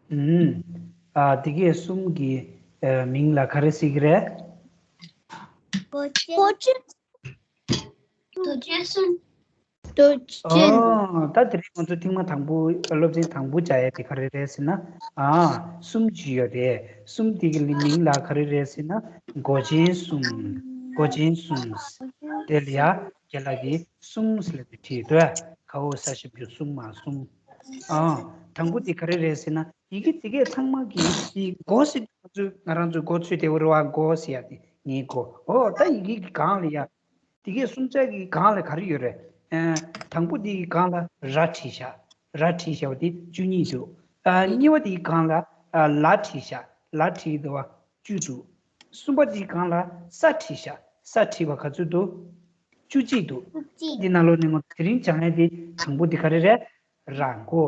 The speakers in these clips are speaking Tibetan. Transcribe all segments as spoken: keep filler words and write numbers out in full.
ཨུམ། ཨ། དེ་གའི་གསུམ་གྱི་ཨ་མིང་ལ་ག་རེ་ཟེར་གྱི་རེད། རྡོ་རྗེ། རྡོ་རྗེ་གསུམ། རྡོ་རྗེ། ཨོ། ད་དེ་རིང་ང་ཚོ་ཐེངས་མ་དང་པོ་སློབ་ཚན་དང་པོ་སྦྱང་ཡ་དེ་ག་རེ་རེད་ཟེར་ན། ཨ། གསུམ་ཅིག་ཡོད་རེད། གསུམ་དེ་གི་མིང་ལ་ག་རེ་རེད་ཟེར་ན། མགོ་ཅན་གསུམ། མགོ་ཅན་གསུམ། དེ་ལ་ཡ་རྒན་ལགས་ཀྱིས་གསུམ་ཟེར་ལབ་ཀྱི་བྲིས་འདུག། ག་འོག་ས་ཞབས་ཀྱུ་གསུམ་མ་གསུམ། ཨ། དང་པོ་དེ་ག་རེ་རེད་ཟེར་ན། ཡི་གེ་དེ་གས་ཚང་མ་གི་དེ་མགོ་ཟེར་དུས་ང་ཚོས་ང་རང་ཚོའི་མགོ་ཚོས་དེ་བོ་རེད་བ། མགོ་ཟེར་ཡ་དེ་ངའི་མགོ། ཨོ། ད་ཡི་གེ་གི་སྒང་ལ་ཡ། དེ་གས་གསུམ་ཆ་གི་སྒང་ལ་ག་རེ་ཡོད་རེད། ཨ། དང་པོ་དེ་གི་སྒང་ལ་ར་བྲིས་ཤག། ར་བྲིས་ཤག་པ་དེ་བཅུ་གཉིས་འདུག། ཨ། གཉིས་པ་དེ་གི་སྒང་ལ་ཨ་ལ་བྲིས་ཤག། ལ་བྲིས་འདུག་བ། བཅུ་འདུག། གསུམ་པ་དེ་གི་སྒང་ལ་ས་བྲིས་ཤག། ས་བྲིས་པ་ག་ཚོད་འདུག། བཅུ་གཅིག་འདུག། བཅུ་གཅིག། འདི་ནང་ལོགས་ནས་ང་ཚོ་དེ་རིང་སྦྱང་ཡ་དེ་དང་པོ་དེ་ག་རེ་རེད། ར་མགོ།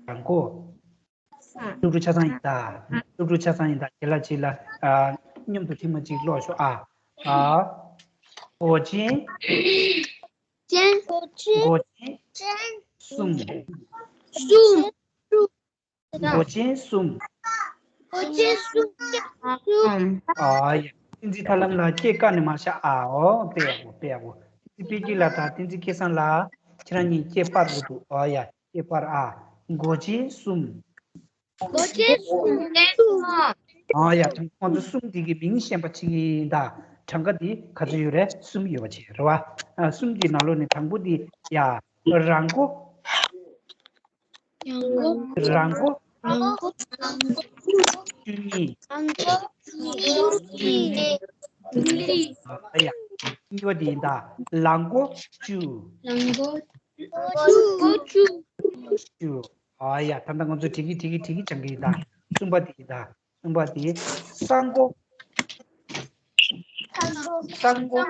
ར་མགོ། སློབ་ཕྲུག་ཆ་ཚང་ཡིན་ད། སློབ་ཕྲུག་ཆ་ཚང་ཡིན་ད། རྒན་ལགས་ཅིག་ལ་ཨ་མཉམ་དུ་ཐེངས་མ་གཅིག་ཀློག་ཤོག་ཨ། ཨ། མགོ་ཅན། ཅན། མགོ་ཅན། ཅན། གསུམ། གསུམ། མགོ་ཅན་གསུམ། མགོ་ཅན་གསུམ། ཨ་ཡ། བསྟན་འཛིན་ཐར་ལམ་ལགས་སྐད་བཀག་ནས་མར་བཞག་ཨ། ཨོ། དཔེ་ཡག་པོ། དཔེ་ཡག་པོ། བསྟན་འཛིན་དཔལ་སྐྱིད་ལགས་དང་བསྟན་འཛིན་སྐལ་བཟང་ལགས། ཁྱེད་རང་གཉིས་སྐད་སྤར་དགོས་འདུག། ཨོ་ཡ། སྐད་སྤར་ཨ། མགོ་ཅན་གསུམ། མགོ་ཅན་གསུམ། ཨོ་ཡ། ཁོང་ཚོ་གསུམ་དེ་གི་མིང་ཤེས་པ་ཅིག་ཡིན་ད། གྲངས་ཀ་དེ་ག་ཚོད་ཡོད་རེད། གསུམ་ཡོད་པ་ཅིག་རེད་བ། ཨ། གསུམ་གྱི་ནང་ལོགས་ནས་དང་པོ་དེ་ཡ། ར་མགོ། ར་མགོ། ར་མགོ། བཅུ་གཉིས། ར་མགོ་བཅུ་གཉིས། ཨ་ཡ། གཉིས་པ་དེ་ཡིན་ད། ལ་མགོ་བཅུ། ལ་མགོ་བཅུ། བཅུ། ཨ་ཡ། ད་ལྟ་ང་ཚོ་བྲིས་ཀྱི་བྲིས་ཀྱི་བྲིས་ཀྱི་སྦྱང་གི་ཡིན་ད། གསུམ་པ་དེ་ཡིན་ད། གསུམ་པ་དེ། ས་མགོ། ས་མགོ།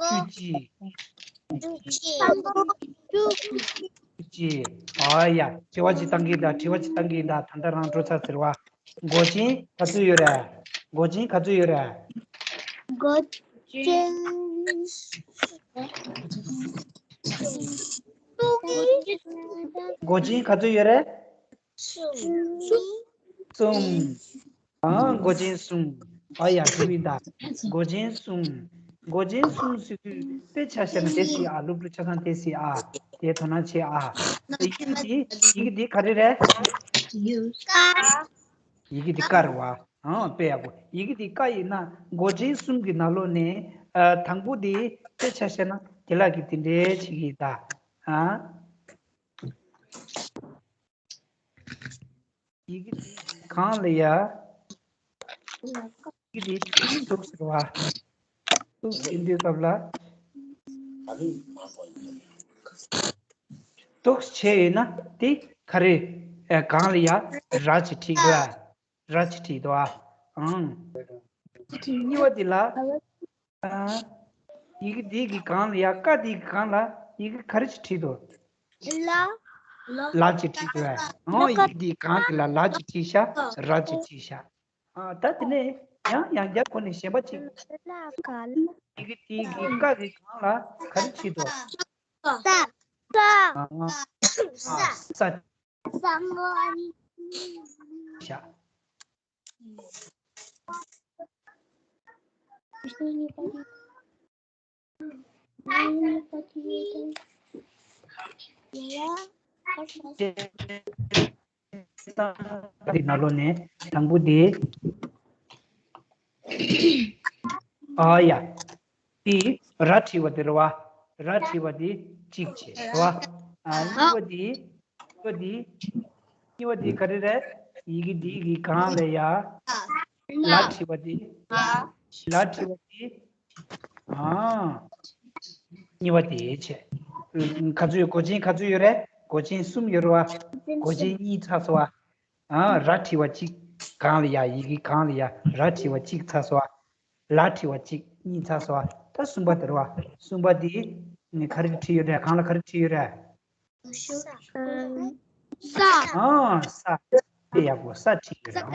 བཅུ་གཅིག། བཅུ་གཅིག། ཨ་ཡ། དྲི་བ་ཅིག་བཏང་གི་ཡིན་ད། དྲི་བ་ཅིག་བཏང་གི་ཡིན་ད། ད་ལྟ་རང་འགྲོ་ཚར་ཟེར་བ། མགོ་ཅན་ག་ཚོད་ཡོད་རེད། མགོ་ཅན་ག་ཚོད་ཡོད་རེད། མགོ་ཅན། མགོ་ཅན་ག་ཚོད་ཡོད་རེད། གསུམ། གསུམ། ཨ། མགོ་ཅན་གསུམ། ཨ་ཡ། དེ་མིན་ད། མགོ་ཅན་གསུམ། མགོ་ཅན་གསུམ་ཟེར་དུས་དཔེ་ཆ་བཞག་ན་དེ་སྲིད་ཨ། སློབ་ཕྲུག་ཆ་ཚང་དེ་སྲིད་ཨ། དེ་དོ་སྣང་བྱེད་ཨ། ཡི་གེ་འདི་ཡི་གེ་འདི་ག་རེ་རེད། ཡི་གེ་འདི་ཀ་རེད་བ། ཨ། དཔེ་ཡག་པོ། ཡི་གེ་འདི་ཀ་ཡིན་ན་མགོ་ཅན་གསུམ་གྱི་ནང་ལོགས་ནས་ཨ། དང་པོ་འདི་དཔེ་ཆ་བཞག་ན་དེ་ལ་གི་དེ་འདྲའི་བྱེད་ཀྱི་ཡིན་ད། ཨ། ཡི་གེ་འདི་གང་ལ་ཡ། ཡི་གེ་འདི་ཐུགས་ཟེར་བ། ཐུགས་ཟེར་དུས་སྐབས་ལ། ཐུགས་བྱས་ཡོད་ན་དེ་ག་རེ། ཨ། གང་ལ་ཡ་ར་ཅིག་བྲིས་དགོས་ཨ། ར་ཅིག་བྲིས་དགོས་ཨ། ཨང་། གཉིས་པ་འདི་ལ། ཨ། ཡི་གེ་འདི་གི་སྒང་ལ་ཡ། ཀ་འདི་གི་སྒང་ལ་ཡི་གེ་ག་རེ་ཅིག་བྲིས་འདུག། ལ། ལ་ཅིག་བྲིས་འདུག་ཨ། ཡི་གེ་འདི་གི་སྒང་འདི་ལ་ལ་ཅིག་བྲིས་ཤག། ར་ཅིག་བྲིས་ཤག། ཨ། ད་དེ་ནས་ཡང་ཡང་བསྐྱར་ཁོ་ནས་གཞན་པ་ཅིག། ཡི་གེ་འདི་གི་ཀ་གི་སྒང་ལ་ག་རེ་བྲིས་འདུག། ས། ས། ཨ། ས། ས། ས། ཤག། དེ་ནང་ལོགས་ནས་དང་པོ་དེ། ཨ་ཡ། དེ་ར་བྲིས་པ་དེ་རེད་བ། ར་བྲིས་པ་དེ་གཅིག་བྱས་རེད་བ། ཨ། གཉིས་པ་དེ། གཉིས་པ་དེ། གཉིས་པ་དེ་ག་རེ་རེད། ཡི་གེ་འདི་གི་སྒང་ལ་ཡ། ལ་བྲིས་པ་དེ། ལ་བྲིས་པ་དེ། ཨ། གཉིས་པ་དེ་བྱས། ག་ཚོད་ཡོད། མགོ་ཅན་ག་ཚོད་ཡོད་རེད། མགོ་ཅན་གསུམ་ཡོད་རེད་བ། མགོ་ཅན་གཉིས་ཚར་སོང་བ། ཨ། ར་བྲིས་པ་གཅིག། སྒང་ལ་ཡ། ཡི་གེ་སྒང་ལ་ཡ་ར་བྲིས་པ་གཅིག་ཚར་སོང་བ། ལ་བྲིས་པ་གཅིག་གཉིས་ཚར་སོང་བ། ད་གསུམ་པ་དེ་རེད་བ། གསུམ་པ་དེ་ངས་ག་རེ་བྲིས་ཡོད་རེད། སྒང་ལ་ག་རེ་བྲིས་ཡོད་རེད། ས། ཨ། ས། དཔེ་ཡག་པོ། ས་བྲིས་ཡོད་རེད།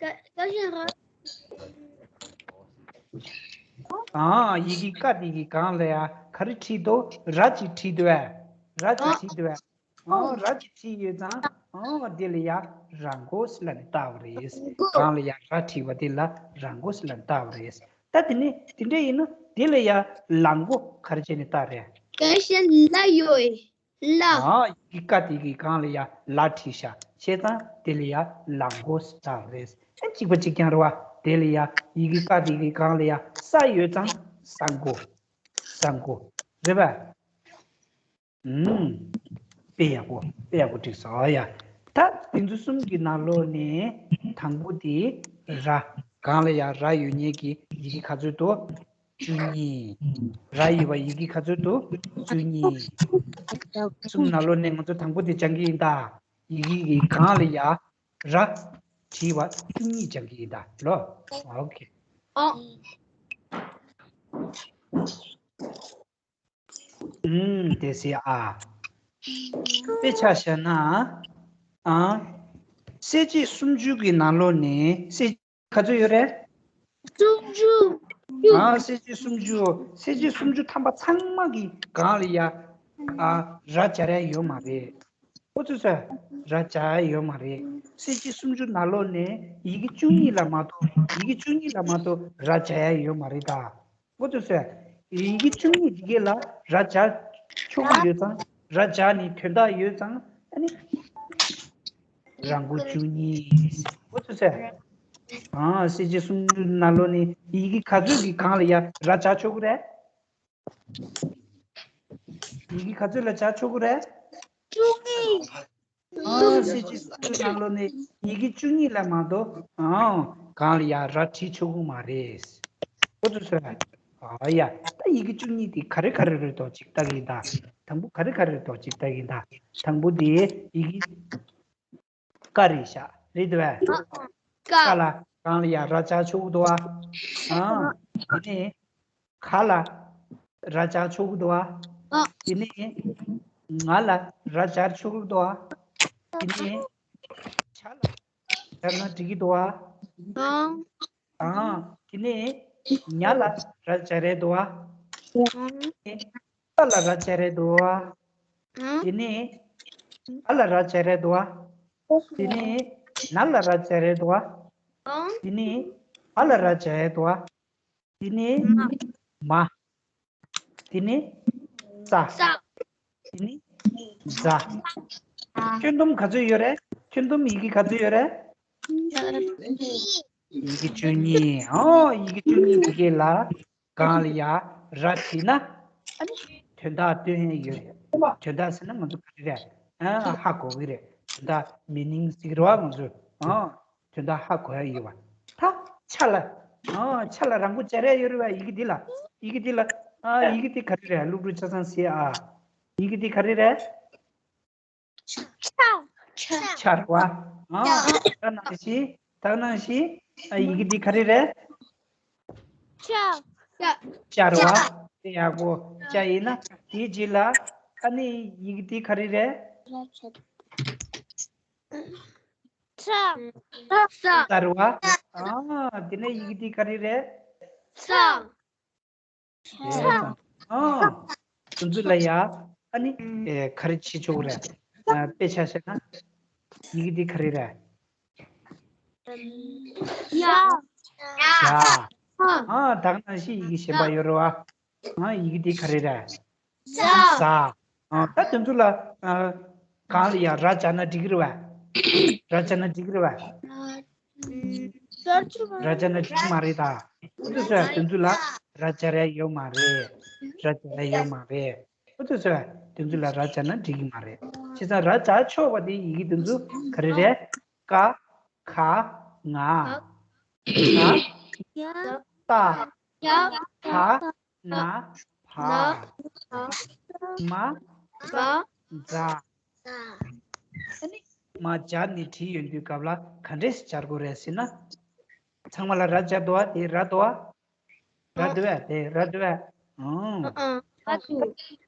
ཀ་ཀ་ཞན་ར། ཨ། ཡི་གེ་ཀ་དེ་གི་སྒང་ལ་ཡ་ག་རེ་བྲིས་འདུག་ར་ཅིག་བྲིས་འདུག་བས། ར་ཅིག་བྲིས་འདུག་བས། ཨ། ར་ཅིག་བྲིས་ཡོད་ཙང་། ཨ། དེ་ལ་ཡ་ར་མགོ་ཟེར་ལབ་ནས་བཏགས་པ་རེད། སྒང་ལ་ཡ་ར་བྲིས་པ་དེ་ལ་ར་མགོ་ཟེར་ལབ་ནས་བཏགས་པ་རེད། ད་དེ་ནས་དེ་འདྲ་ཡིན་ན་དེ་ལ་ཡ་ལ་མགོ་ག་རེ་བྱས་ནས་བཏགས་རེད། ཀ་ཞན་ལ་ཡོད། ལ། ཨ། ཡི་གེ་ཀ་དེ་གི་སྒང་ལ་ཡ་ལ་བྲིས་ཤག་བྱས་ཙང་དེ་ལ་ཡ་ལ་མགོ་ཟེར་བཏགས་པ་རེད། ཨ། གཅིག་པ་གཅིག་རྐྱང་རེད་བ། དེ་ལ་ཡ་ཡི་གེ་ཀ་དེ་གི་སྒང་ལ་ཡ་ས་ཡོད་ཙང་ས་མགོ། ས་མགོ་རེད་པ། ཨུམ། དཔེ་ཡག་པོ། དཔེ་ཡག་པོ་བསྒྲིགས་སོང་། ཨ་ཡ། ད་དེ་ཚོ་གསུམ་གྱི་ནང་ལོགས་ནས་དང་པོ་དེ་ར། སྒང་ལ་ཡ་ར་ཡོད་མཁན་གྱི་ཡི་གེ་ག་ཚོད་འདུག་བཅུ་གཉིས། ར་ཡོད་པ་ཡི་གེ་ག་ཚོད་འདུག་བཅུ་གཉིས། གསུམ་ནང་ལོགས་ནས་ང་ཚོ་དང་པོ་དེ་སྦྱང་གི་ཡིན་ད། ཡི་གེ་གི་སྒང་ལ་ཡ་ར་བྲིས་པ་བཅུ་གཉིས་སྦྱང་གི་ཡིན་ད་ལོ། ཨོ་ཁེ། ཨོ། ཨུམ། དེ་སེ་ཨ། དཔེ་ཆ་བཞག་ན། ཨ། གསལ་བྱེད་སུམ་ཅུ་གི་ནང་ལོགས་ནས་གསལ་བྱེད་ག་ཚོད་ཡོད་རེད། སུམ་ཅུ། ཨ། གསལ་བྱེད་སུམ་ཅུ། གསལ་བྱེད་སུམ་ཅུ་ཐམ་པ་ཚང་མ་གི་སྒང་ལ་ཡ། ཨ། ར་སྦྱར་ཡ་ཡོད་མ་རེད། ཨོ་ཙི་ཙི། ར་སྦྱར་ཡ་ཡོད་མ་རེད། གསལ་བྱེད་སུམ་ཅུ་ནང་ལོགས་ནས་ཡི་གེ་བཅུ་གཉིས་ལ་མ་གཏོགས། ཡི་གེ་བཅུ་གཉིས་ལ་མ་གཏོགས་ར་སྦྱར་ཡ་ཡོད་མ་རེད་ད། འོ་དེ་ཚོས་ཡི་གེ་བཅུ་གཉིས་འདི་གས་ལ་ར་སྦྱར་ཆོག་གི་ཡོད་ཙང་། ར་སྦྱར་ནི་དོན་དག་ཡོད་ཙང་། ཨ་ནི་ར་མགོ་བཅུ་གཉིས། འོ་དེ་ཚོས། ཨ། གསལ་བྱེད་སུམ་ཅུ་ནང་ལོགས་ནས་ཡི་གེ་ག་ཚོད་ཀྱི་སྒང་ལ་ཡ་ར་སྦྱར་ཆོག་གི་རེད། ཡི་གེ་ག་ཚོད་ལ་སྦྱར་ཆོག་གི་རེད། བཅུ་གཉིས། ཨ། གསལ་བྱེད་སུམ་ཅུ་ནང་ལོགས་ནས་ཡི་གེ་བཅུ་གཉིས་ལ་མ་གཏོགས། ཨ། སྒང་ལ་ཡ་ར་བྲིས་ཆོག་གི་མ་རེད། འོ་དེ་ཚོས། ཨ་ཡ། ད་ཡི་གེ་བཅུ་གཉིས་དེ་ག་རེ་ག་རེ་རེད་འདུག་ཅིག་ལྟ་གི་ཡིན་ད། དང་པོ་ག་རེ་ག་རེ་རེད་འདུག་ཅིག་ལྟ་གི་ཡིན་ད། དང་པོ་དེ་ཡི་གེ་ཀ་རེད་ཤག་རེད་འདུག་བས། ཀ། ཀ་ལ་སྒང་ལ་ཡ་ར་སྦྱར་ཆོག་གི་འདུག་བ། ཨ། དེ་ནས། ག་ལ་ར་སྦྱར་ཆོག་གི་འདུག་བ། ཨ། དེ་ནས་ང་ལ་ར་སྦྱར་ཆོག་གི་འདུག་བ། དེ་ནས་ཇ་ལ་སྦྱར་ན་འགྲིག་གི་འདུག་བ། ཨ། ཨ། དེ་ནས་ཉ་ལ་ར་སྦྱར་རེད་འདུག་བ། ཨ། དེ་ནས་ཏ་ལ་ར་སྦྱར་རེད་འདུག་བ། ཨ། དེ་ནས་ཨ་ལ་ར་སྦྱར་རེད་འདུག་བ། དེ་ནས་ན་ལ་ར་སྦྱར་རེད་འདུག་བ། ཨ། དེ་ནས་ཨ་ལ་ར་སྦྱར་རེད་འདུག་བ། དེ་ནས་མ། དེ་ནས་ཙ། ཙ། དེ་ནས་ཛ། ཁྱོན་བསྡོམས་ག་ཚོད་ཡོད་རེད། ཁྱོན་བསྡོམས་ཡི་གེ་ག་ཚོད་ཡོད་རེད། ཡི་གེ་བཅུ་གཉིས། ཨོ། ཡི་གེ་བཅུ་གཉིས་དེ་གས་ལ་སྒང་ལ་ཡ་ར་བྲིས་ན། ཨ་ནི་དོན་དག་སྟོན་ཡས་ཡོད་རེད། དོན་དག་ཟེར་ན་ང་ཚོ་ག་རེ་རེད། ཨ། ཧ་གོ་གི་རེད། དོན་དག་མི་ནིང་ཟེར་གི་རེད་བ་ང་ཚོས། ཨ། དོན་དག་ཧ་གོ་ཡ་ཡོད་པ། ད་ཆ་ལ། ཨ། ཆ་ལ་ར་མགོ་སྦྱར་ཡ་ཡོད་རེད་བ། ཡི་གེ་འདི་ལ། ཡི་གེ་འདི་ལ། ཨ། ཡི་གེ་འདི་ག་རེ་རེད། ཀླུ་སྒྲུབ་ཆ་ཚང་ཟེར་ཨ། ཡི་གེ་འདི་ག་རེ་རེད། ཆ། ཆ། ཆ་རེད་བ། ཨ། ད་ནང་བཞིན། ད་ནང་བཞིན། ཨ། ཡི་གེ་འདི་ག་རེ་རེད། ཅ། ཅ་རེད་བ། དེ་ཡག་པོ། ཅ་ཡིན་ན་དེའི་རྗེས་ལ། ཨ་ནི་ཡི་གེ་འདི་ག་རེ་རེད། ས། ས་རེད་བ། ཨ། དེ་ནས་ཡི་གེ་འདི་ག་རེ་རེད། ས། ཨ། དེ་ཚོ་ལ་ཡ། ཨ་ནི། ཨེ། ག་རེ་བྱེད་ཆོག་གི་རེད། ཨ། དཔེ་ཆ་བཤད་ན། ཡི་གེ་འདི་ག་རེ་རེད། ཡ། ཡ། ཨ། ད་ག་ནང་བཞིན་ཡི་གེ་གཞན་པ་ཡོད་རེད་བ། ཨ། ཡི་གེ་འདི་ག་རེ་རེད། ཟ། ཟ། ཨ། ད་དེ་ཚོ་ལ། ཨ། གང་ལ་ཡ་ར་སྦྱར་ན་འགྲིག་གི་རེད་བ། ར་སྦྱར་ན་འགྲིག་གི་རེད་བ། ར་སྦྱར་ན་འགྲིག་གི་མ་རེད་ད། ཁོ་ཚོས་དེ་ཚོ་ལ་ར་སྦྱར་ཡ་ཡོད་མ་རེད། ར་སྦྱར་ཡ་ཡོད་མ་རེད། ཁོ་ཚོས་དེ་ཚོ་ལ་ར་སྦྱར་ན་འགྲིག་གི་མ་རེད། བྱས་ཙང་ར་སྦྱར་ཆོག་པ་དེ་ཡི་གེ་དེ་ཚོ་ག་རེ་རེད། ཀ། ཁ། ང་། ད། ཡ། ད། ད། ན། བ། མ། བ། ཛ། ཨ་ནི་མ་སྦྱར་ནས་བྲིས་ཡོང་དུས་སྐབས་ལ་ག་འདྲས་སྦྱར་དགོས་རེད་ཟེར་ན། ཚང་མ་ལ་ར་སྦྱར་འདུག་བ། དེ་ར་འདུག་བ། ར་འདུག་བ། དེ་ར་འདུག་བ། ཨང་། ཨ།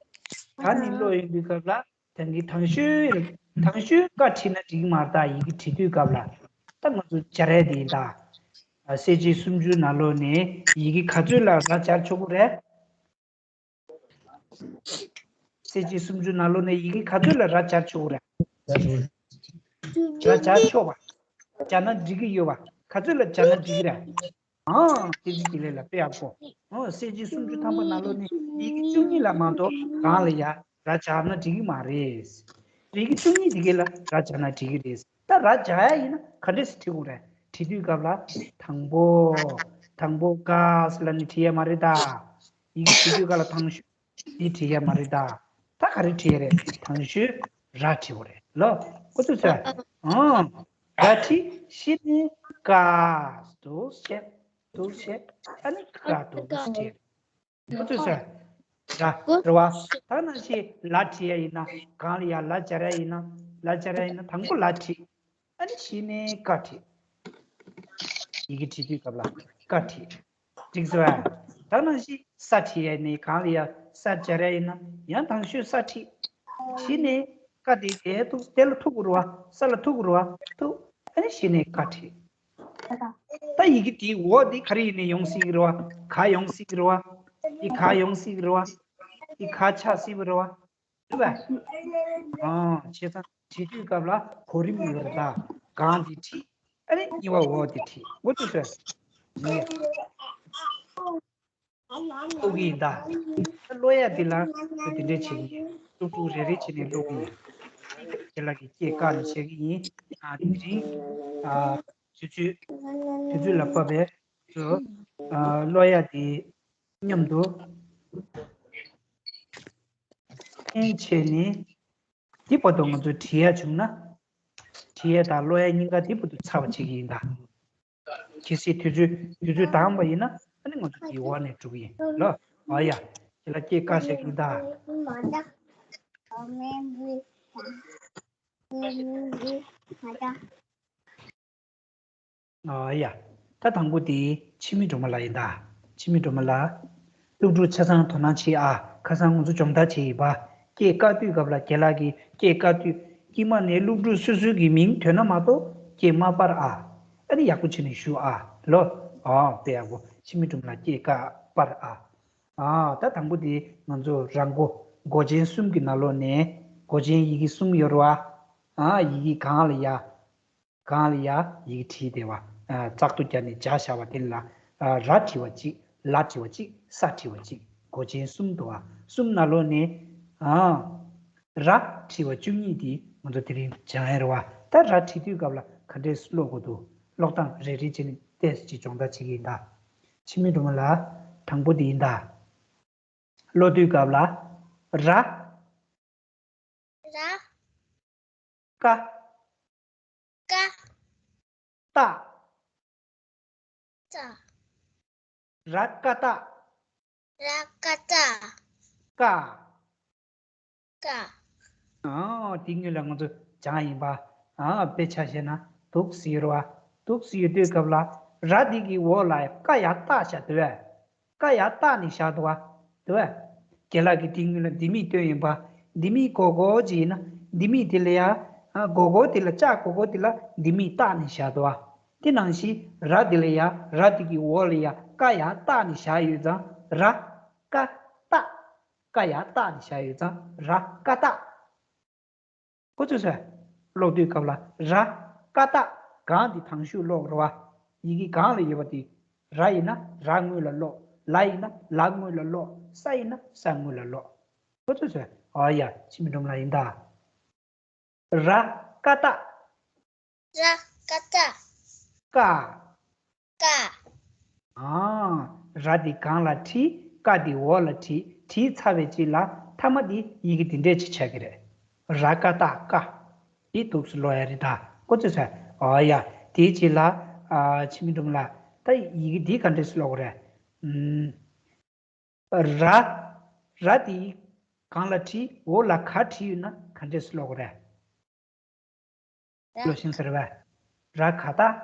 ཨ། ད་ནི་ཀློག་ཡོང་དུས་སྐབས་ལ། དེང་གི་དང་ཤོས། དང་ཤོས་ཀ་བྲིས་ན་འགྲིག་གི་མ་རེད་ད། ཡི་གེ་བྲིས་དུས་སྐབས་ལ། ད་ང་ཚོ་སྦྱར་ཡ་དེ་ཡིན་ད། གསལ་བྱེད་སུམ་ཅུ་ནང་ལོགས་ནས་ཡི་གེ་ག་ཚོད་ལ་ར་སྦྱར་ཆོག་གི་རེད། གསལ་བྱེད་སུམ་ཅུ་ནང་ལོགས་ནས་ཡི་གེ་ག་ཚོད་ལ་ར་སྦྱར་ཆོག་གི་རེད། ར་སྦྱར་ཆོག་པ། སྦྱར་ན་འགྲིག་གི་ཡོད་པ། ག་ཚོད་ལ་སྦྱར་ན་འགྲིག་གི་རེད། ཨང་། དེ་ཚོ་དེ་ལས་ལ་དཔེ་ཡག་པོ། ཨོ། གསལ་བྱེད་སུམ་ཅུ་ཐམ་པ་ནང་ལོགས་ནས་ཡི་གེ་བཅུ་གཉིས་ལ་མ་གཏོགས་གང་ལ་ཡ་ར་སྦྱར་ན་འགྲིག་གི་མ་རེད། ཡི་གེ་བཅུ་གཉིས་དེ་ག་ལ་ར་སྦྱར་ན་འགྲིག་གི་རེད། ད་ར་སྦྱར་ཡ་ཡིན་ན་ག་འདྲས་སེ་བྲིས་དགོས་རེད། བྲིས་དུས་སྐབས་ལ། དང་པོ། དང་པོ་ཀ་ཟེར་ལབ་ནས་བྲིས་ཡ་མ་རེད་ད། ཡི་གེ་བྲིས་དུས་སྐབས་ལ་དང་ཤོས་འདི་བྲིས་ཡ་མ་རེད་ད། ད་ག་རེ་བྲིས་ཡ་རེད། དང་ཤོས་ར་བྲིས་དགོས་རེད་ལོ། ཁོ་ཚོས་ཟེར། ཨང་། ར་བྲིས། གཞི་ནས་ཀ། འདུག་སེ། འདུག་སེ། ཨ་ནི་ཀ་འདུག་སེ་བྲིས། ཁོ་ཚོས་ཟེར། ར། རེད་བ། ད་ནང་བཞིན་ལ་བྲིས་ཡ་ཡིན་ན། གང་ལ་ཡ་ལ་སྦྱར་ཡ་ཡིན་ན། ལ་སྦྱར་ཡ་ཡིན་ན་དང་པོ་ལ་བྲིས། ཨ་ནི་གཞི་ནས་ཀ་བྲིས། ཡི་གེ་བྲིས་དུས་སྐབས་ལ་ཀ་བྲིས། འགྲིག་སོང་ཨ། ད་ནང་བཞིན་ས་བྲིས་ཡ་ནི། གང་ལ་ཡ་ས་སྦྱར་ཡ་ཡིན་ན་ཡང་དང་ཤོས་ས་བྲིས། གཞི་ནས་ཀ་དེ་དེ་ཐུག་དེ་ལ་ཐུག་དགོས་རེད་བ། ས་ལ་ཐུག་དགོས་རེད་བ། ཐུག་ཨ་ནི་གཞི་ནས་ཀ་བྲིས། ད་ཡི་གེ་དེའི་འོག་དེ་ག་རེ་ཡིན་ནས་ཡོང་སྲིད་ཀྱི་རེད་བ། ག་ཡོང་སྲིད་ཀྱི་རེད་བ། འདི་ག་ཡོང་སྲིད་ཀྱི་རེད་བ། འདི་ག་ཆགས་སྲིད་པ་རེད་བ། རེད་བ། ཨང་། བྱས་ཙང་བྲིས་དུས་སྐབས་ལ་གོ་རིམ་ཡོད་རེད་ད། གང་དེ་བྲིས། ཨ་ནི་གཉིས་པ་འོག་དེ་བྲིས། འོ་དེ་ཚོ་ངས་ཀློག་གི་ཡིན་ད། ད་ཀློག་ཡ་དེ་ལ་དེ་འདྲས་བྱེད་ཀྱི་ཡིན། ཀློག་ཀློག་རེ་རེ་བྱས་ནས་ཀློག་གི་ཡིན། ཁྱེད་ལ་གི་སྐད་བཀག་ནས་བྱེད་ཀྱི་ཡིན། ཨ། དེ་རིང་། ཨ། དུས་ཚོད། དུས་ཚོད་ལ་བབས་པའི་ཚོ། ཨ། ཀློག་ཡ་དེ་མཉམ་དུ་ལྷན་བྱས་ནས་འདི་བར་དུ་ང་ཚོས་བྲིས་ཡ་བྱུང་ན། བྲིས་ཡ་དང་ཀློག་ཡ་གཉིས་ཀ་འདི་བར་དུ་ཚར་བ་བྱེད་ཀྱི་ཡིན་ད། གལ་སྲིད་དུས་ཚོད་དུས་ཚོད་འདང་པ་ཡིན་ན་ཨ་ནི་ང་ཚོ་འདི་འོག་ནས་འགྲོ་གི་ཡིན་ལོ། ཨ་ཡ། ཁྱེད་ལ་སྐད་བཀག་བཤད་ཀྱི་ཡིན་ད། ཨ་ཡ། ད་དང་པོ་དེ་འཆི་མེད་སྒྲོལ་མ་ལགས་ཡིན་ད། འཆི་མེད་སྒྲོལ་མ་ལགས། སློབ་ཕྲུག་ཆ་ཚང་དོ་སྣང་བྱེད་ཨ། ཁ་སང་ང་ཚོ་སྦྱོང་བརྡར་བྱས་ཡིན་པ། སྐད་བཀག་དུས་སྐབས་ལ་རྒན་ལགས་ཀྱིས་སྐད་བཀག་དུས་དཀྱིལ་མ་ནས་སློབ་ཕྲུག་སོ་སོའི་གི་མིང་ཐོན་ན་མ་གཏོགས་སྐད་མ་སྤར་ཨ། ཨ་ནི་ཡག་པོ་བྱས་ནས་ཞུ་ཨ། ལོ། ཨོ་དཔེ་ཡག་པོ། འཆི་མེད་སྒྲོལ་མ་ལགས་སྐད་བཀག་སྤར་ཨ། ཨ། ད་དང་པོ་དེ་ང་ཚོ་ར་མགོ་མགོ་ཅན་གསུམ་གྱི་ནང་ལོགས་ནས་མགོ་ཅན་ཡི་གེ་གསུམ་ཡོད་རེད་བ། ཨ། ཡི་གེ་གང་ལ་ཡ། གང་ལ་ཡ་ཡི་གེ་བྲིས་བསྡད་པ། ཨ། བཙག་འཐུ་བརྒྱབ་ནས་སྦྱར་བཞག་པ་དེ་ལ། ཨ། ར་བྲིས་པ་གཅིག་ལ་བྲིས་པ་གཅིག་ས་བྲིས་པ་གཅིག་མགོ་ཅན་གསུམ་འདུག་བ། གསུམ་ནང་ལོགས་ནས། ཨ། ར་བྲིས་པ་བཅུ་གཉིས་དེ་ང་ཚོ་དེ་རིང་སྦྱང་ཡ་རེད་བ། ད་ར་བྲིས་དུས་སྐབས་ལ་ག་འདྲས་སུ་ཀློག་དགོས་འདུག་ཀློག་སྟངས་རེ་རེ་བྱས་ནས་ཏོག་ཙམ་ཅིག་སྦྱོང་བརྡར་བྱེད་ཀྱི་ཡིན་ད། འཆི་མེད་སྒྲོལ་མ་ལགས། དང་པོ་དེ་ཡིན་ད། ཀློག་དུས་སྐབས་ལ། ར། ར། ཀ། ཀ། ཏ། ཏ། ར་ཀ་ཏ། ར་ཀ་ཏ། ཀ། ཀ། ཨ། དེ་སྔོན་ལ་ང་ཚོ་སྦྱངས་ཡིན་པ། ཨ། དཔེ་ཆ་བཤད་ན་ འདུག་ཟེར་བ། འདུག་ཟེར་དུས་སྐབས་ལ་ར་འདི་གི་འོག་ལ་ཀ་ཡ་བཏགས་བཞག་འདུག་བས། ཀ་ཡ་བཏགས་ནས་བཞག་འདུག་བ། འདུག་བས། རྒན་ལགས་ཀྱིས་དེ་སྔོན་ལ་ལྡེ་མིག་སྟོན་ཡིན་པ། ལྡེ་མིག་སྒོར་སྒོར་ཅིག་ཡིན་ན་ལྡེ་མིག་དེ་ལ་ཡ། ཨ། སྒོར་སྒོར་དེ་ལ་ལྕགས་སྒོར་སྒོར་དེ་ལ་ལྡེ་མིག་བཏགས་ནས་བཞག་འདུག་བ། དེ་ནང་བཞིན་ར་དེ་ལ་ཡ། ར་དེ་གི་འོག་ལ་ཡ་ཀ་ཡ་བཏགས་ནས་བཞག་ཡོད་ཙང་ར། ཀ། བཏགས། ཀ་ཡ་བཏགས་ནས་བཞག་ཡོད་ཙང་ར་ཀ་བཏགས། ཁོ་ཚོས་ཀློག་དུས་སྐབས་ལ་ར་ཀ་བཏགས། གང་འདི་དང་ཤོས་ཀློག་རེད་བ། ཡི་གེ་གང་ལ་ཡོད་པ་དེ། ར་ཡིན་ན་ར་སྔོན་ལ་ཀློག་ལ་ཡིན་ན་ལ་སྔོན་ལ་ཀློག་ས་ཡིན་ན་ས་སྔོན་ལ་ཀློག་ཁོ་ཚོས། ཨོ་ཡ། འཆི་མེད་སྒྲོལ་མ་ལགས་ཡིན་ད། ར་ཀ་བཏགས། ར་ཀ་བཏགས། ཀ། ཀ། ཨ། ར་འདི་སྒང་ལ་བྲིས། ཀ་འདི་འོག་ལ་བྲིས། བྲིས་ཚར་བའི་རྗེས་ལ་མཐའ་མ་འདི་ཡི་གེ་འདི་འདྲས་ཅིག་ཆགས་ཀྱི་རེད། ར་ཀ་བཏགས་ཀ། འདི་འདུག་སེ་ཀློག་ཡ་རེད་ད། ཁོ་ཚོས། ཨོ་ཡ། དེའི་རྗེས་ལ། ཨ། འཆི་མེད་སྒྲོལ་མ་ལགས། ད་ཡི་གེ་འདི་ག་འདྲས་སེ་ཀློག་དགོས་རེད། ཨུམ། ར། ར་འདི་སྒང་ལ་བྲིས། འོག་ལ་ག་བྲིས་ཡོད་ན་ག་འདྲས་སེ་ཀློག་དགོས་རེད། ཀློག་ཤེས་ས་རེད་པས། ར་ག་བཏགས།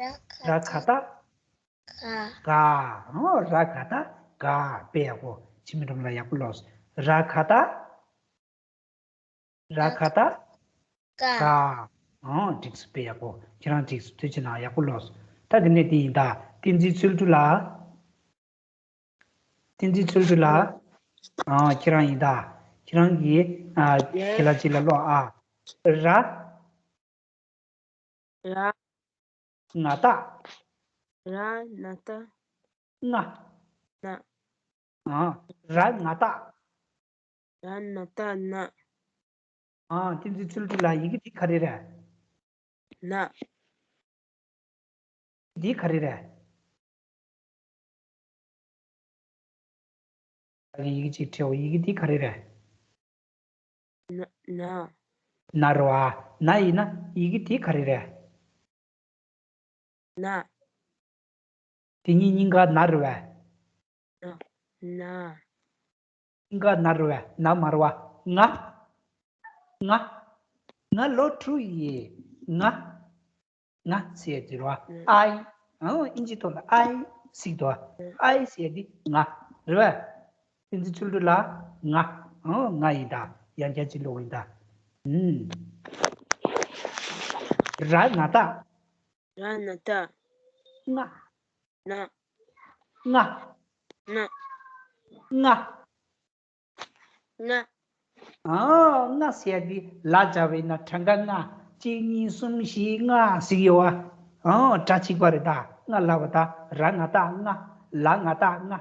ར་ག་བཏགས། ག། ག། ཨོ། ར་ག་བཏགས་ག། དཔེ་ཡག་པོ། འཆི་མེད་སྒྲོལ་མ་ལགས་ཡག་པོ་ཀློག་སོང་། ར་ག་བཏགས། ར་ག་བཏགས། ག། ག། ཨོ། འགྲིག་སོང་། དཔེ་ཡག་པོ། ཁྱེད་རང་འགྲིག་སོང་། ཐུགས་རྗེ་གནང་། ཡག་པོ་ཀློག་སོང་། ད་དེ་ནས་དེ་ཡིན་ད། བསྟན་འཛིན་ཚུལ་ཁྲིམས་ལགས། བསྟན་འཛིན་ཚུལ་ཁྲིམས་ལགས། ཨ། ཁྱེད་རང་ཡིན་ད། ཁྱེད་རང་གིས། ཨ། ཡེ། ཁྱེད་ལ་ཅིག་ལ་ཀློག་ཨ། ར། ར། ང་བཏགས། ར་ན་བཏགས། ང་། ན། ཨ། ར་ང་བཏགས། ར་ན་བཏགས་ན། ཨ། བསྟན་འཛིན་ཚུལ་ཁྲིམས་ལགས། ཡི་གེ་འདི་ག་རེ་རེད། ན། འདི་ག་རེ་རེད། ད་གིན་ཡི་གེ་གཅིག་བྲིའོ། ཡི་གེ་འདི་ག་རེ་རེད། ན། ན། ན་རེད་བ། ན་ཡིན་ན་ཡི་གེ་འདི་ག་རེ་རེད། ན། དེ་གཉིས་གཉིས་ཀ་ན་རེད་བས། ན། ན། གཉིས་ཀ་ན་རེད་བས། ན་མ་རེད་བ། ང་། ང་། ང་ལོ་དྲུག་ཡིན། ང་། ང་ཟེར་ཡ་དེ་རེད་བ། ཨའི། ཨང་། ཨིན་ཇི་ཐོག་ལ་ཨའི་ཟེར་གྱི་འདུག་བ། ཨའི་ཟེར་ཡ་དེ་ང་རེད་བས། བསྟན་འཛིན་ཚུལ་ཁྲིམས་ལགས། ང་། ཨང་། ང་ཡིན་ད། ཡང་བསྐྱར་ཅིག་ཀློག་ཡིན་ད། ཨུམ། ར་ང་བཏགས། ར་ན་བཏགས། ང་། ན། ང་། ན། ང་། ང་། ང་། ཨ། ང་ཟེར་ཡ་འདི་ལ་སྦྱར་བས་ན་གྲངས་ཀ་ལྔ། གཅིག་གཉིས་གསུམ་བཞི་ལྔ་ཟེར་གྱི་ཡོད་བ། ཨ། སྒྲ་གཅིག་པ་རེད་ད། ལྔ་ལབ་པ་ད། ར་ང་བཏགས་ལྔ། ལ་ང་བཏགས་ལྔ།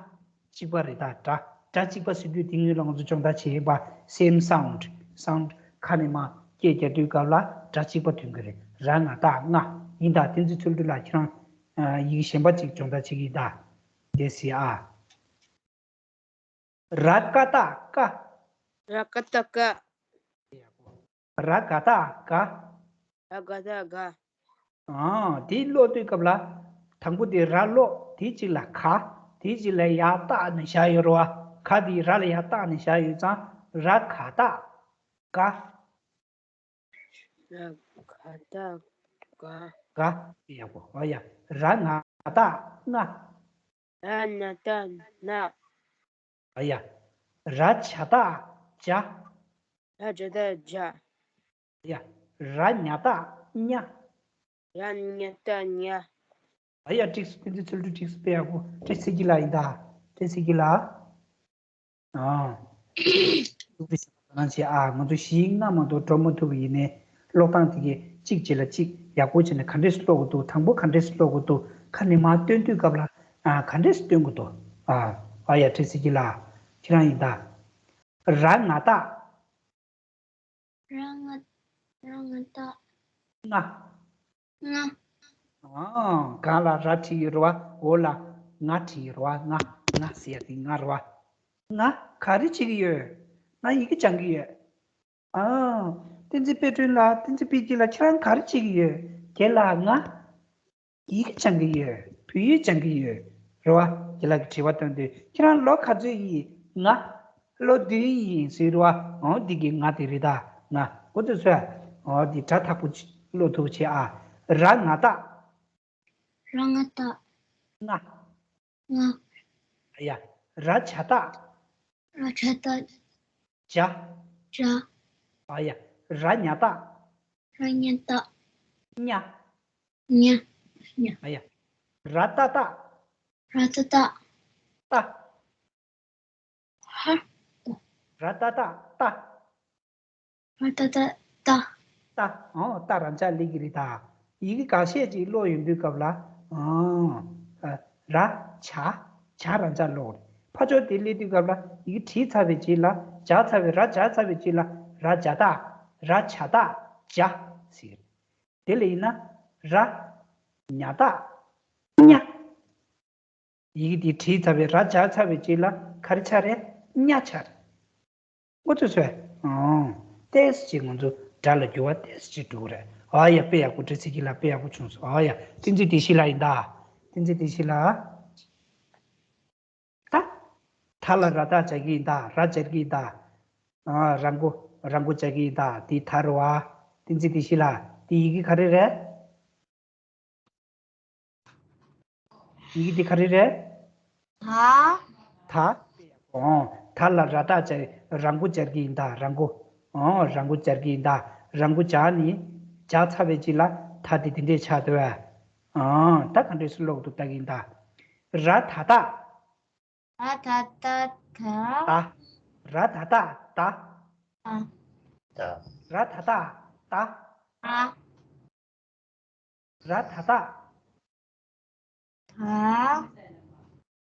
གཅིག་པ་རེད་ད། སྒྲ། སྒྲ་གཅིག་པ་ཟེར་དུས་དེ་སྔོན་ལ་ང་ཚོ་སྦྱོང་བརྡར་བྱས་པ། same sound, sound ཁ་ནས་མར་སྐད་རྒྱག་དུས་སྐབས་ལ་སྒྲ་གཅིག་པ་ཐོན་གྱི་རེད། ར་ང་བཏགས་ལྔ། ཡིན་ད། བསྟན་འཛིན་ཚུལ་ཁྲིམས་ལགས། ཁྱེད་རང་། ཨ། ཡི་གེ་གཞན་པ་ཅིག་སྦྱོང་བརྡར་བྱེད་ཀྱི་ཡིན་ད། དེ་ཟེར་ཨ། ར་ཀ་བཏགས་ཀ། ར་ཀ་བཏགས་ཀ། ར་ག་བཏགས་ག། ར་ག་བཏགས་ག། ཨ། དེ་ཀློག་དུས་སྐབས་ལ། དང་པོ་དེ་ར་ཀློག་དེའི་རྗེས་ལ་ག། དེའི་རྗེས་ལ་ཡ་བཏགས་ནས་བཞག་ཡོད་རེད་བ། ག་དེ་ར་ལ་ཡ་བཏགས་ནས་བཞག་ཡོད་ཙང་། ར་ག་བཏགས་ག། ར་ག་བཏགས་ག། ག། ཡག་པོ། ཨོ་ཡ། ར་ང་བཏགས་ང་། ར་ན་བཏགས་ན། ཨོ་ཡ། ར་ཇ་བཏགས་ཇ། ར་ཇ་བཏགས་ཇ། ཡ། ར་ཉ་བཏགས་ཉ། ར་ཉ་བཏགས་ཉ། ཨ་ཡ། འགྲིག་སོང་། བསྟན་འཛིན་ཚུལ་ཁྲིམས་འགྲིག་སོང་། དཔེ་ཡག་པོ། བཀྲ་ཤིས་ཚེ་སྐྱིད་ལགས་ཡིན་ད། བཀྲ་ཤིས་ཚེ་སྐྱིད་ལགས། ཨ། ཐུགས་རྗེ་ཆེ། ང་ཚོ་བཞི་ལྔ་མ་གཏོགས་འགྲོ་མ་ཐུབ་པ་ཡིན་ནའི། ཀློག་སྟངས་དེ་གའི་གཅིག་རྗེས་ལ་གཅིག་ཡག་པོ་བྱས་ནས་ག་འདྲས་སེ་ཀློག་དགོས་འདུག་དང་པོ་ག་འདྲས་སེ་ཀློག་དགོས་འདུག་ཁ་ནས་མར་བཏོན་དུས་སྐབས་ལ། ཨ། ག་འདྲས་སེ་བཏོན་དགོས་འདུག་ཨ། ཨ་ཡ། བཀྲ་ཤིས་ཚེ་སྐྱིད་ལགས། ཁྱེད་རང་ཡིན་ད། ར་ང་བཏགས། ར་ང་། ར་ང་བཏགས། ང་། ང་། ཨ། སྒང་ལ་ར་བྲིས་ཡོད་རེད་བ། འོག་ལ་ང་བྲིས་ཡོད་རེད་བ། ང་། ང་ཟེར་ཡ་དེ་ང་རེད་བ། ང་ག་རེ་བྱེད་ཀྱི་ཡོད། ང་ཡི་གེ་སྦྱང་གི་ཡོད། ཨ། བསྟན་འཛིན་དཔལ་སྒྲོན་ལགས། བསྟན་འཛིན་དཔལ་སྐྱིད་ལགས། ཁྱེད་རང་ག་རེ་བྱེད་ཀྱི་ཡོད། རྒན་ལགས། ང་ཡི་གེ་སྦྱང་གི་ཡོད། བོད་ཡིག་སྦྱང་གི་ཡོད། རེད་བ། རྒན་ལགས་ཀྱིས་དྲི་བ་བཏོན་དུས། ཁྱེད་རང་ལོ་ག་ཚོད་ཡིན། ང་ལོ་བདུན་ཡིན་ཟེར་རེད་བ། འོ། འདི་གི་ང་དེ་རེད་ད། ང་། འོ་དེ་ཚོ། འོ་དེ་སྒྲ་དག་པོ་ཅིག་ཀློག་ཐུབ་བྱེད་ཨ། ར་ང་བཏགས། ར་ང་བཏགས། ང་། ང་། ཡ། ར་བྱ་བཏགས། ར་བྱ་བཏགས། བྱ། བྱ། ཨ་ཡ། ར་ཉ་བཏགས། ར་ཉ་བཏགས། ཉ། ཉ། ཉ། ཨ་ཡ། ར་ཏ་བཏགས། ར་ཏ་བཏགས། ཏ། ཧ། ར་ཏ་བཏགས། ཏ། ར་ཏ་བཏགས། ཏ། ཏ། ཨོ། ཏ་རང་འཇགས་སླེབས་ཀྱི་རེད་ད། ཡི་གེ་འགའ་ཤས་ཅིག་ཀློག་ཡོང་དུས་སྐབས་ལ། ཨོ། ར། བྱ། བྱ་རང་འཇགས་ཀློག་རེད། ཕར་ཕྱོགས་དེ་སླེབས་དུས་སྐབས་ལ་ཡི་གེ་བྲིས་ཚར་བའི་རྗེས་ལ། སྦྱར་ཚར་བའི། ར་སྦྱར་ཚར་བའི་རྗེས་ལ། ར་བྱ་བཏགས། ར་བྱ་བཏགས། བྱ་ཟེར། དེ་ལ་ཡིན་ན། ར། ཉ་བཏགས། ཉ། ཡི་གེ་འདི་བྲིས་ཚར་བའི། ར་སྦྱར་ཚར་བའི་རྗེས་ལ་ག་རེ་ཆགས་རེད། ཉ་ཆགས་རེད། འགོ་ཚུགས་སོང་། ཨང་། ཏོག་ཙམ་ཅིག་ང་ཚོ་སྒྲ་ལ་འགྱུར་བ་ཏོག་ཙམ་ཅིག་འགྲོ་གི་རེད། ཨ་ཡ། དཔེ་ཡག་པོ། བཀྲ་ཤིས་འཁྱིལ་ལགས། དཔེ་ཡག་པོ་བྱུང་སོང་། ཨ་ཡ། བསྟན་འཛིན་བདེ་སྐྱིད་ལགས་ཡིན་ད། བསྟན་འཛིན་བདེ་སྐྱིད་ལགས། ད། ད་ལ་ར་བཏགས་སྦྱར་གྱི་ཡིན་ད། ར་སྦྱར་གྱི་ཡིན་ད། ཨ། ར་མགོ། ར་མགོ་སྦྱར་གྱི་ཡིན་ད། འདི་ད་རེད་བ། བསྟན་འཛིན་བདེ་སྐྱིད་ལགས། འདི་ཡི་གེ་ག་རེ་རེད། ཡི་གེ་འདི་ག་རེ་རེད། ད། ད། ཨོ། ད་ལ་ར་བཏགས་སྦྱར། ར་མགོ་སྦྱར་གྱི་ཡིན་ད། ར་མགོ། ཨོ། ར་མགོ་སྦྱར་གྱི་ཡིན་ད། ར་མགོ་སྦྱར་ནི། སྦྱར་ཚར་བའི་རྗེས་ལ་ད་དེ་དེ་འདྲས་ཆགས་འདུག་ཨ། ཨོ། ད་ག་འདྲས་སུ་ཀློག་འདུག་ལྟ་གི་ཡིན་ད། ར་ད་བཏགས། ར་ད་བཏགས་ད། ད། ར་ད་བཏགས་ད། ཨ། ད། ར་ད་བཏགས་ད། ཨ། ར་ད་བཏགས། ད།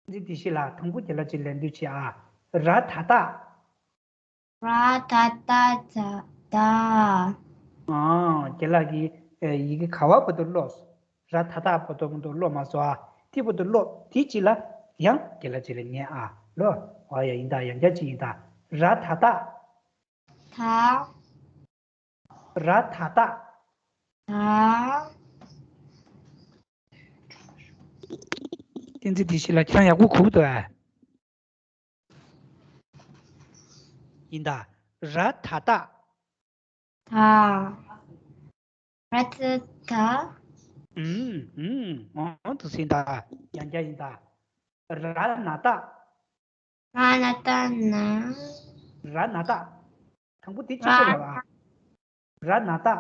བསྟན་འཛིན་བདེ་སྐྱིད་ལགས། དང་པོ་རྒན་ལགས་ཅིག་ལན་འདེབས་བྱེད་ཨ། ར་ད་བཏགས། ར་ད་བཏགས་ད། ཨང་། རྒན་ལགས་ཀྱིས་ཡི་གེ་ག་བ་བར་དུ་ཀློག། ར་ད་བཏགས་བར་དུ་བར་དུ་ཀློག་མ་སོང་ཨ། དེ་བར་དུ་ཀློག། དེ་རྗེས་ལ་ཡང་རྒན་ལགས་ཅིག་ལ་ཉན་ཨ། ཀློག། ཨོ་ཡ། ཡིན་ད། ཡང་བསྐྱར་ཅིག་ཡིན་ད། ར་ད་བཏགས། ད། ར་ད་བཏགས། ད། བསྟན་འཛིན་བདེ་སྐྱིད་ལགས། ཁྱེད་རང་ཡག་པོ་གོ་གི་འདུག་ཨ། ཡིན་ད། ར་ད་བཏགས། ད། ར་ད་ད། ཨུམ་ཨུམ། འོ་འདུག་སེ་ཡིན་ད། ཡང་བསྐྱར་ཡིན་ད། ར་ན་བཏགས། ར་ན་བཏགས་ན། ར་ན་བཏགས། དང་པོ་དེ་གཅིག་པོ་ལ་བ། ར་ན་བཏགས།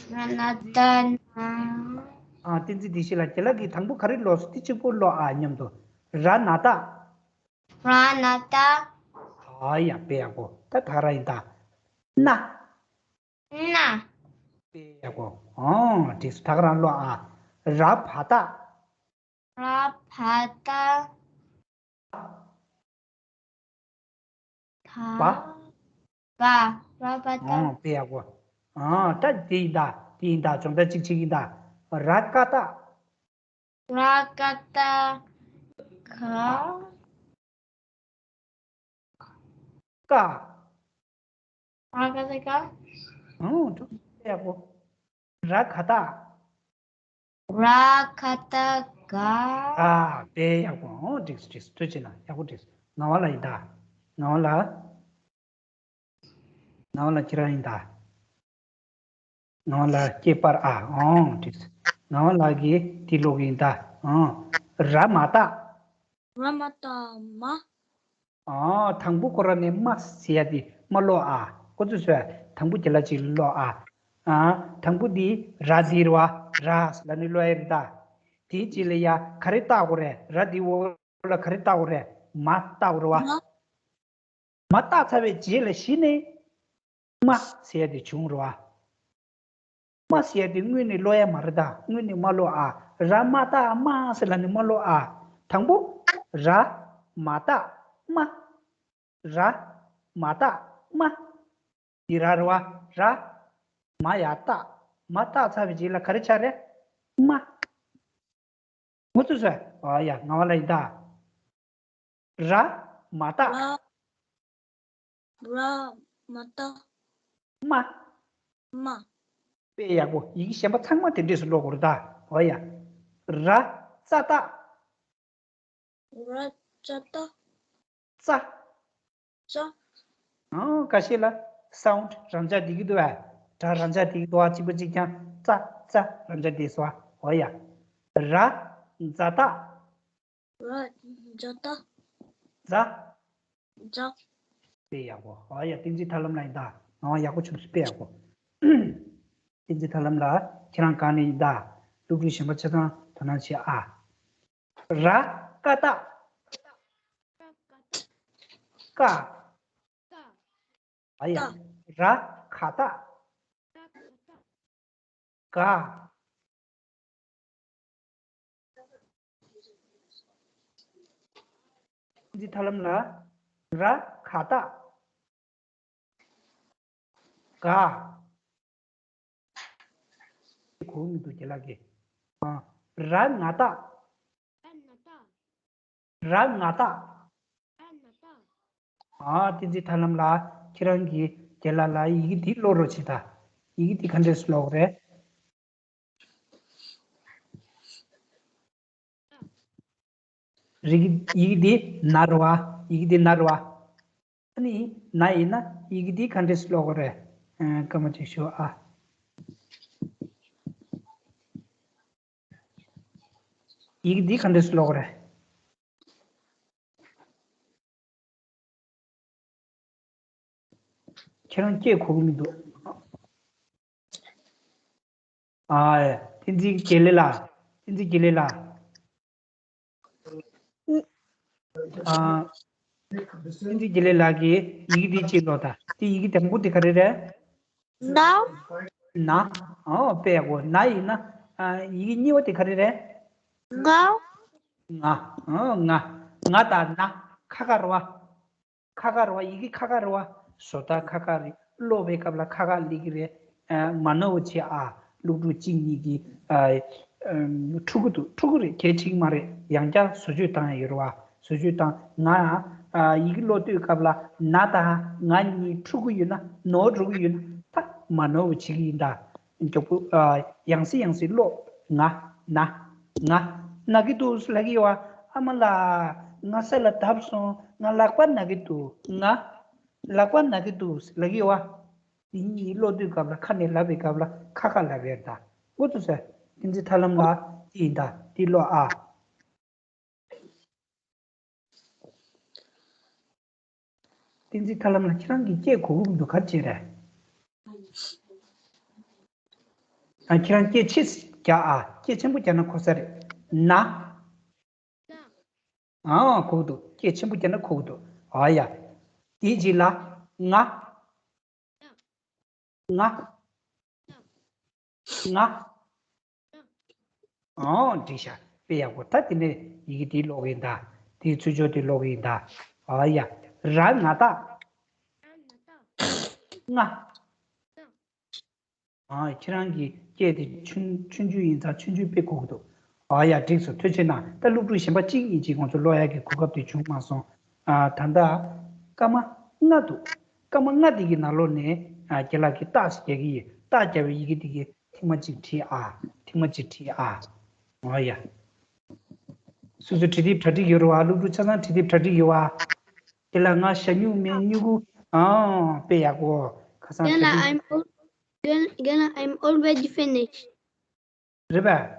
ར་ན་བཏགས་ན། ཨ། བསྟན་འཛིན་བདེ་སྐྱིད་ལགས། རྒན་ལགས་ཀྱིས་དང་པོ་ག་རེ་ཀློག་སོང་། དེ་གཅིག་པོ་ཀློག་ཨ། མཉམ་དུ། ར་ན་བཏགས། ཨ་ཡ། དཔེ་ཡག་པོ། ད་ད་ག་རང་ཡིན་ད། ན། ན། དཔེ་ཡག་པོ། ཨོ། འགྲིག་སོང་། ད་ག་རང་ཀློག་ཨ། ར་བ་བཏགས། ར་བ་བཏགས། བ། བ། བ། ར་བ་བཏགས། ཨོ། དཔེ་ཡག་པོ། ཨ། ད་དེ་ཡིན་ད། དེ་ཡིན་ད། སྦྱོང་བརྡར་གཅིག་བྱེད་ཀྱི་ཡིན་ད། ར་ཀ་བཏགས། ར་ཀ་བཏགས། ག། ཀ། ར་ཀ་བཏགས་ཀ། ཨོ། ཐུགས་ཡག་པོ། ར་ག་བཏགས། ར་ག་བཏགས་ག། ག། དཔེ་ཡག་པོ། ཨོ། འགྲིག་སོང་། འགྲིག་སོང་། ཐུགས་རྗེ་གནང་། ཡག་པོ་འགྲིག་སོང་། ངག་དབང་ལགས་ཡིན་ད། ངག་དབང་ལགས། ངག་དབང་ལགས་ཁྱེད་རང་ཡིན་ད། ངག་དབང་ལགས་སྐྱེས་པར་ཨ། ཨོ། འགྲིག་སོང་། ངག་དབང་ལགས་ཀྱིས་འདི་ཀློག་གི་ཡིན་ད། ཨོ། ར་མ་བཏགས། ར་མ་བཏགས་མ། ཨ། དང་པོ་ཁོ་རང་ནས་མ་ཟེར་ཡ་དེ་མ་ཀློག་ཨ། འགོ་ཚུགས་སོང་། དང་པོ་རྒན་ལགས་ཅིག་ཀློག་ཨ། ཨ། དང་པོ་འདི་ར་འདི་རེད་བ། ར་ལབ་ནས་ཀློག་ཡ་རེད་ད། དེའི་རྗེས་ལ་ཡ་ག་རེ་བཏགས་དགོས་རེད། ར་འདི་འོག་ལ་ག་རེ་བཏགས་དགོས་རེད། མ་བཏགས་དགོས་རེད་བ། མ། མ་བཏགས་ཚར་བའི་རྗེས་ལ་གཞི་ནས་མ་ཟེར་ཡ་དེ་བྱུང་རེད་བ། མ་ཟེར་ཡ་དེ་སྔོན་ནས་ཀློག་ཡ་མ་རེད་ད། སྔོན་ནས་མ་ཀློག་ཨ། ར་མ་བཏགས་མ་ཟེར་ལབ་ནས་མ་ཀློག་ཨ། དང་པོ་ར་མ་བཏགས་མ། ར་མ་བཏགས་མ། འདི་ར་རེད་བ། ར། མ་ཡ་བཏགས། མ་བཏགས་ཚར་བའི་རྗེས་ལ་ག་རེ་ཆགས་རེད། མ། འགོ་ཚུགས་སོང་། ཨ་ཡ། ངག་དབང་ལགས་ཡིན་ད། ར་མ་བཏགས། ར། ར་མ་བཏགས། མ། མ། དཔེ་ཡག་པོ། ཡི་གེ་གཞན་པ་ཚང་མ་དེ་འདྲས་སུ་ཀློག་དགོས་རེད་ད། ཨོ་ཡ། ར་ཙ་བཏགས། ར་ཙ་བཏགས། ཙ། ཙ། ཨང་། ཁ་ཤས་ལ་ sound རང་འཇགས་བསྡད་ཀྱི་འདུག་བས། སྒྲ་རང་འཇགས་བསྡད་ཀྱི་འདུག་བ། གཅིག་པ་གཅིག་རྐྱང་། ཙ་ཙ་རང་འཇགས་བསྡད་སོང་བ། འོ་ཡ། ར་ཛ་ཏ། ར་ཛ་ཏ། ཛ། ཛ། དཔེ་ཡག་པོ། ཨ་ཡ། བསྟན་འཛིན་ཐར་ལམ་ལགས་ཡིན་ད། ང་ཡག་པོ་བྱུང་སོང་། དཔེ་ཡག་པོ། བསྟན་འཛིན་ཐར་ལམ་ལགས། ཁྱེད་རང་གང་ནས་ཡིན་ད། སློབ་ཕྲུག་གཞན་པ་ཆ་ཚང་དོ་སྣང་བྱེད་ཨ། ར་ཀ་ཏ། ཀ། ཨ་ཡ། ར་ག་ཏ། ག། བསྟན་འཛིན་ཐར་ལམ་ལགས། ར་ག་ཏ། ག། གོ་མི་འདུག་རྒན་ལགས་ཀྱིས། ཨ། ར་ང་ཏ། ར་ང་ཏ། ཨ། བསྟན་འཛིན་ཐར་ལམ་ལགས། ཁྱེད་རང་གིས་རྒན་ལགས་ལ་ཡི་གེ་འདི་ཀློག་རོགས་བྱེད་ད། ཡི་གེ་འདི་ག་འདྲས་སེ་ཀློག་རེད། རི་གེ། ཡི་གེ་འདི་ན་རེད་བ། ཡི་གེ་འདི་ན་རེད་བ། ཨ་ནི་ན་ཡིན་ན་ཡི་གེ་འདི་ག་འདྲས་སེ་ཀློག་དགོས་རེད། ཨ། སྐར་མ་གཅིག་ཞུ་ཨ། ཡི་གེ་འདི་ག་འདྲས་སེ་ཀློག་དགོས་རེད། ཁྱེད་རང་སྐད་གོ་གི་མི་འདུག་ཨ། བསྟན་འཛིན་དགེ་ལེགས་ལགས། བསྟན་འཛིན་དགེ་ལེགས་ལགས། ཨ། བསྟན་འཛིན་དགེ་ལེགས་ལགས་ཀྱིས་ཡི་གེ་འདི་གཅིག་ཀློག་ད། དེ་ཡི་གེ་དང་པོ་དེ་ག་རེ་རེད། ན། ན། ཨོ། དཔེ་ཡག་པོ། ན་ཡིན་ན། ཨ། ཡི་གེ་གཉིས་པ་དེ་ག་རེ་རེད། ང་། ང་། ཨོ། ང་། ང་དང་ན། ཁ་ཁ་རེད་བ། ཁ་ཁ་རེད་བ། ཡི་གེ་ཁ་ཁ་རེད་བ། བཟོ་ལྟ་ཁ་ཁ་རེད། ཀློག་པའི་སྐབས་ལ་ཁ་ཁ་སླེབས་ཀྱི་རེད། ཨ། མ་ནོར་བ་བྱེད་ཨ། སློབ་ཕྲུག་གཅིག་གཉིས་ཀྱིས། ཨ། ཨམ། འཁྲུག་གི་འདུག་འཁྲུག་གི་རེད། གལ་ཆེ་གི་མ་རེད། ཡང་བསྐྱར་བཟོ་བཅོས་བཏང་ཡ་ཡོད་རེད་བ། བཟོ་བཅོས་བཏང་། ང་། ཨ། ཡི་གེ་ཀློག་དུས་སྐབས་ལ་ན་དང་ང་གཉིས་འཁྲུག་གི་ཡོད་ན། ནོར་འགྲོ་གི་ཡོད་ན། ད་མ་ནོར་བ་བྱེད་ཀྱི་ཡིན་ད། མགྱོགས་པོ། ཨ། ཡང་སེ་ཡང་སེ་ཀློག་ང་། ན། ང་། ན་གི་འདུག་ལབ་ཀྱི་ཡོད་བ། ཨ་མ་ལགས། ང་ས་ལ་བརྡབས་སོང་། ང་ལག་པ་ན་གི་འདུག་ང་། ལག་པ་ན་གི་འདུག་ལབ་ཀྱི་ཡོད་བ། འདི་གཉིས་ཀློག་དུས་སྐབས་ལ་ཁ་ནས་ལབ་པའི་སྐབས་ལ་ཁ་ཁ་ལབ་ཡོད་ད། འོ་ཙི་ཙི། བསྟན་འཛིན་ཐར་ལམ་ལགས། འདི་ཡིན་ད། འདི་ཀློག་ཨ། བསྟན་འཛིན་ཐར་ལམ་ལགས། ཁྱེད་རང་གི་སྐད་གོ་གི་མི་འདུག་ག་རེ་བྱས་རེད། ཨ། ཁྱེད་རང་སྐད་ཆེ་རྒྱག་ཨ། སྐད་ཆེན་པོ་རྒྱག་ན་གོ་ས་རེད། ན། ཨ། གོ་གི་འདུག་སྐད་ཆེན་པོ་རྒྱག་ན་གོ་གི་འདུག་ཨ་ཡ། དེའི་རྗེས་ལ་ང་། ང་། ང་། ཨོ། འགྲིག་ཤག་དཔེ་ཡག་པོ། ད་དེ་ནས་ཡི་གེ་དེ་ཀློག་གི་ཡིན་ད། དེའི་ཚུལ་སྦྱོར་དེ་ཀློག་གི་ཡིན་ད། ཨ་ཡ། ར་ང་ཏ། ང་། ཨ། ཁྱེད་རང་གི་སྐད་དེ་ཆུང་ཆུང་ཆུང་ཡིན་ཙང་ཆུང་ཆུང་དཔེ་གོ་གི་འདུག་ཨ་ཡ། འགྲིག་སོང་། ཐུགས་རྗེ་གནང་། ད་སློབ་ཕྲུག་གཞན་པ་གཅིག་གཉིས་ཅིག་ང་ཚོ་ཀློག་ཡག་གི་གོ་སྐབས་དེ་བྱུང་མ་སོང་། ཨ། ད་ལྟ་སྐར་མ་ལྔ་འདུག་སྐར་མ་ལྔ་དེ་གི་ནང་ལོགས་ནས། ཨ། རྒན་ལགས་ཀྱིས་རྟགས་ཤིག་རྒྱག་གི་ཡིན། རྟགས་རྒྱག་པའི་ཡི་གེ་དེ་གི་ཐེངས་མ་གཅིག་བྲིས་ཨ། ཐེངས་མ་གཅིག་བྲིས་ཨ། ཨ་ཡ། སོ་སོ་བྲིས་དེབ་གྲ་སྒྲིག་ཡོད་རེད་བ། སློབ་ཕྲུག་ཆ་ཚང་བྲིས་དེབ་གྲ་སྒྲིག་ཡོད་བ། དེ་ལ་ང་ཞྭ་སྨྱུག་མེད། སྨྱུ་གུ། ཨང་། དཔེ་ཡག་པོ། ཁ་སང་གྲ་སྒྲིག། I'm all- Girl, girl, I'm already finished. རེད་པས།